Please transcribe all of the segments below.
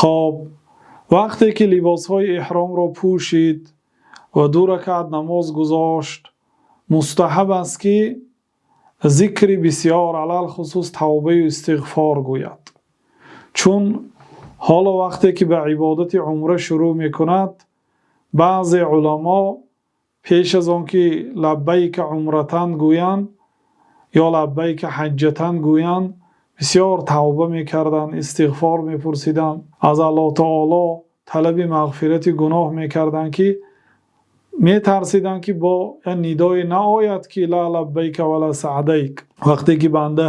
Хоб, вақте ки либосҳои эҳромро пӯшид ва ду ракъат намоз гузошт, мустаҳаб аст, ки зикри бисёр, алалхусус тавбаю истиғфор гӯяд, чун ҳоло вақте ки ба ибодати умра шурӯъ мекунад, баъзе уламо пеш аз он ки лаббайка умратан гӯянд ё лаббайка ҳаҷҷатан гӯянд, бисёр тавба мекарданд, истиғфор мепурсиданд, аз Аллоҳу таоло талаби мағфирати гуноҳ мекарданд, ки метарсиданд, ки бо як нидое наояд, ки ла лаббайка вала саъдайк. Вақте ки банда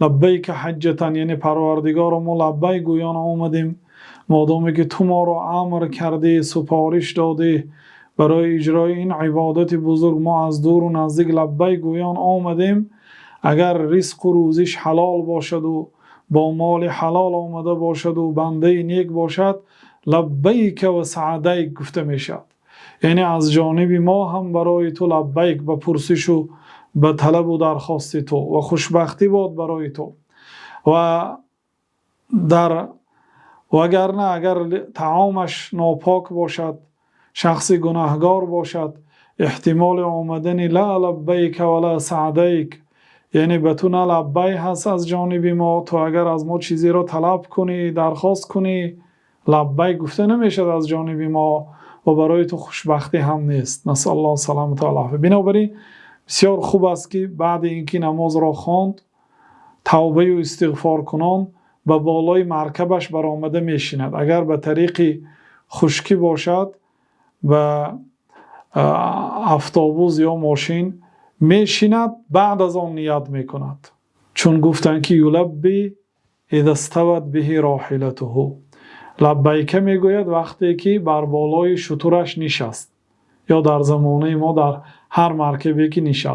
лаббайка ҳаҷҷатан, яъне Парвардигоро, мо лаббайк гӯён омадем, модоме ки ту моро амр кардӣ, супориш додӣ барои иҷрои ин ибодати бузург, мо аз дуру наздик лаббайк гӯён омадем. Агар ризқу рӯзиш ҳалол бошаду бо моли ҳалол омада бошаду бандаи нек бошад, лаббайка ва саъдайк гуфта мешавад, яъне аз ҷониби мо ҳам барои ту лаббайк ба пурсишу ба талабу дархости ту ва хушбахтӣ бод барои ту. Ва дар вагарна агар таомаш нопок бошад, шахси гунаҳгор бошад, эҳтимоли омадани ла лаббайка вала саъдайк, яъне ба ту на лаббай ҳаст аз ҷониби мо, ту агар аз мо чизеро талаб кунӣ, дархост кунӣ, лаббайк гуфта намешавад аз ҷониби мо ва барои ту хушбахтӣ ҳам нест. Насаллоҳ саламата вал. Бинобар ин бисёр хуб аст, ки баъди ин ки намозро хонд, тавбаю истиғфоркунон ба болои маркабаш баромада мешинад. Агар ба тариқи хушкӣ бошад, ба автобус ё мошин мешинад, баъд аз он ният мекунад, чун гуфтанд, ки юлабби иза стават биҳи роҳилатуҳу, лаббайка мегӯяд, вақте ки бар болои шутураш нишаст ё дар замонаи мо дар ҳар маркабе ки нишаст.